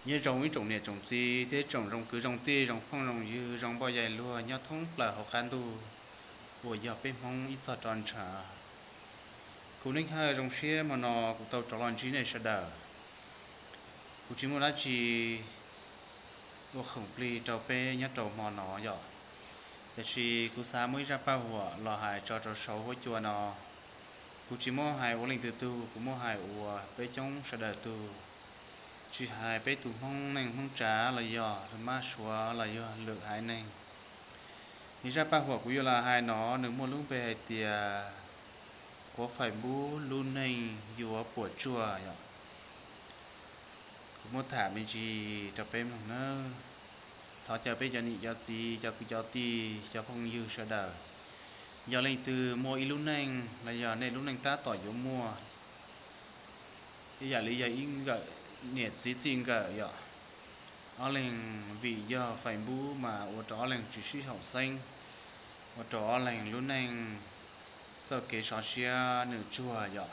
Nyob zoo ib tsoom niam tsoom txiv thiab tsoom zoo kwv zoo tij, zoo phooj zoo ywg, zoo npoj yaig luag nyob thoob plaws hauv qab ntuj uas yog peb Hmoob ib txog rov ntshav. Kuv Neej Hawj zoo siab hmo no kuv tau rov los ntsib nej sawv daws. Kuv tsis muaj dab tsi ua khoom plig rau peb nyob rau hmo no yom, tiam sis kuv xav muaj ib zaj paj huam los hais tso rau saum huab cua no. Kuv tsis muab hais ua leej twg tug, kuv muab hais ua peb coob sawv daws tug, tsis hais peb tus Hmoob neej Hmoob tsav los yog mab suav los yog lwm haiv neeg. Nws zaj paj huam kuv yuav los hais no nws muaj lub npe hais tias quav faim npub lub neej yuav puas tsuaj yom. Kuv muab tham me ntsis rau peb mloog nawb. Thov caw peb cov niam cov txiv, cov kwv cov tij, cov phooj ywg sawv daws, yog leej twg muaj ib lub neej los yog nej lub neej tab tom yuav muaj ib yam li yog ib nkawm niam txiv txij nkawm yom, ob leeg vim yog faim npub mas ua rau ob leeg tsis sib haum xeeb, ua rau ob leeg lub neej txoj kev sov siab nws tsuag yom,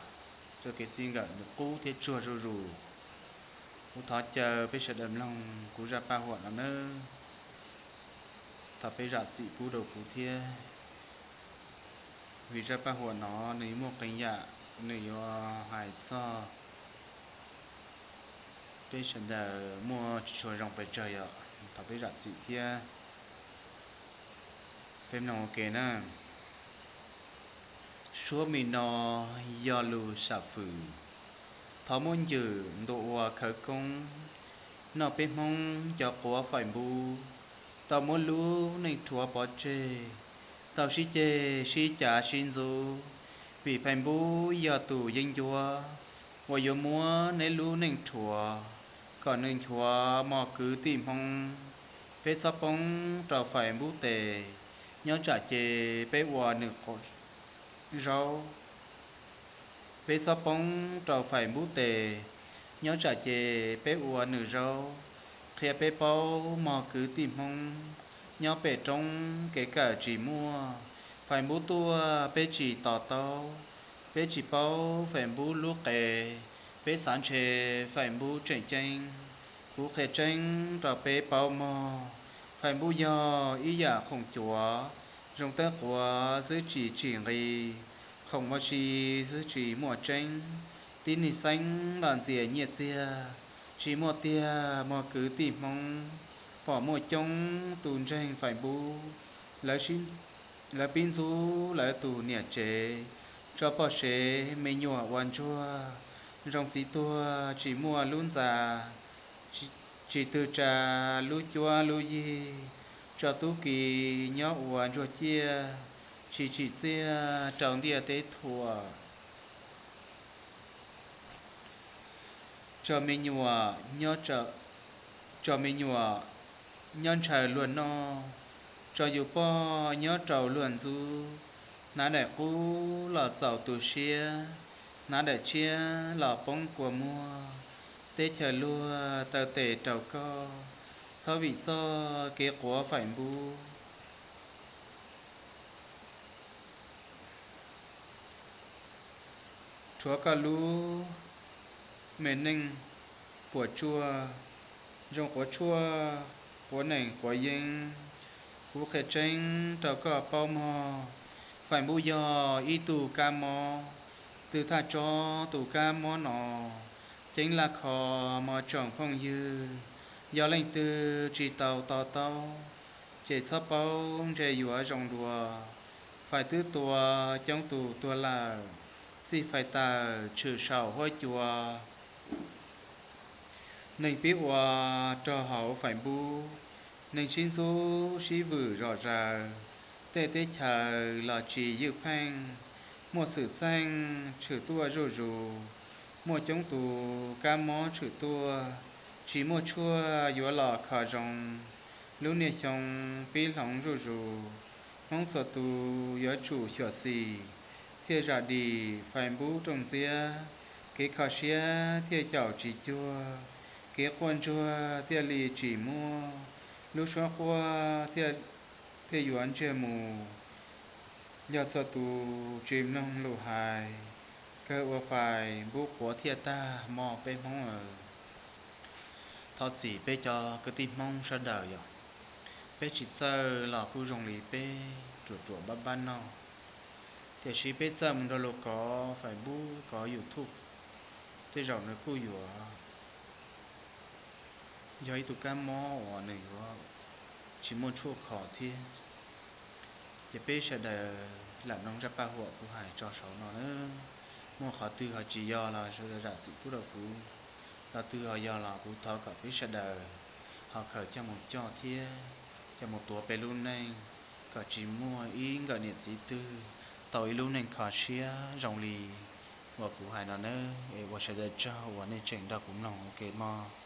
txoj kev txij nkawm nws qub thiab tsuag zuj zus. Kuv thov caw peb sawv daws mloog kuv zaj paj huam no nawb. Thov peb zam txim pub rau kuv thiab, vim zaj paj huam no nws muaj qee yam nws yuav hais txog peb sawv daws muaj tsis tshua zoo pes tsawg yom, thov peb zam txim thiab. Peb mloog ua ke na. Suab me no yog lus sam fwm, thov muab ncwm ntu ua khawv koob, noj peb Hmoob cov quav faim npub, tau muab lub neej rhuav pov tseg, tau sib ceg sib cav sib ntxub, vim faim npub yog tus yeeb ncuab uas yuav muab neb lub neej rhuav kom nws nchuav mog kwv tij Hmoob. Peb txhob poob rau faim npub tes, nyob tsam ces peb ua nws quav zaub. Peb txhob poob rau faim npub tes, nyob tsam ces peb ua nws zaub. Qhia peb paub mog kwv tij Hmoob, nyob pem roob kev kawm tsis muaj, faim npub tuaj peb tsis to taub. Peb tsis paub faim npub lub qe, peb xav ntshe faim npub tseem ceeb. Kuv qhia tseeb rau peb paub mog, faim npub yog ib yam khoom cuav, zoo tawb quav xwb tsis tsim nqi, khoom ua si xwb tsis muaj tseeb. Tib neeg xeeb los ntxias nyiaj txiag, tsis muaj tiag mog kwv tij Hmoob. Pom muaj coob tus ntseeg faim npub, lawv pib ntxub lawv tus niam tsev, tso poj sev me nyuam ua ntsuag, zoo txiv tuag tsis muaj lub ntxa, tsis twg tsa lub cuab lub yig, tso tub ki nyob ua ntsuag ciaj, tsis tsim txiaj rau ntiaj teb thuam. Tso me nyuam nyob, tso me nyuam nyob ntshaw luag noj, tso yus pog nyob rau luag ntxub. Hnav daim qub los txaus tu siab, hnav daim tshiab los poob kua muag. Teb chaws luag taw tes rau koj, txhob vim txoj kev quav faim npub. Rhuav koj lub me neej puas tsuaj, zoo quav tshuaj, quav nees quav yeeb. Kuv qhia tseeb rau koj paub mog, faim npub yog ib tug kab mob, twb thaj tso tus kab mob no, ceeb laj kho mog tsoom phooj ywg. Yog leej twg tsis tau to taub, ces txhob paub ntshe yuav zoo dua. Faim twb tua coob tus tuag lawm, txij faim tawm tshwm saum huab cua. Neeg pib ua rog hauv faim npub, neeg sib ntxub sib vwm zom zaws, tej teb chaws los tsis ywj pheej. Muaj xwm txheej tshwm tuaj zuj zus, muaj coob tus kab mob tshwm tuaj, tsis muaj tshuaj yuav los kho zoo. Lub niaj xyoo pib hloov zuj zus, Hmoob txhua tus yuav tsum xyuam xim, thiaj zam dim faim npub rooj ntxiab, kev kho siab thiaj caum tsis cuag, kev quaj ntsuag thiaj li tsis muaj, lub suab quaj thiaj yuav ntsiag mus. Yog txhua tus tsis mloog lus hais, kawg ua faim npub quav thiaj tag mog peb Hmoob aw. Thov txim peb cov kwv tij Hmoob sawv daws yom, peb tsis txawj los kuj zoo li peb ruam ruam npab npab noj, tiam sis peb txawj mus nrog luag kov Facebook kov YouTube, tej zaum nws kuj yuav yog ib tug kab mob uas nws yuav tsis muaj tshuaj kho thiab. Ces peb sawv daws lam mloog zaj paj huam kuv hais tso saum no na. Muaj qhov twg ho tsis yog los sawv daws zam txim pub rau kuv, qhov twg ho yog los kuv thov kom peb sawv daws ho khaws coj mus coj thiab coj mus tuav peb lub neej, kom tsis muaj ib nkawm niam txiv twg tau ib lub neej kho siab zoo li uas kuv hais no nawb. Es ua sawv daws tsaug uas nej tseem nrog kuv mloog ua ke mog.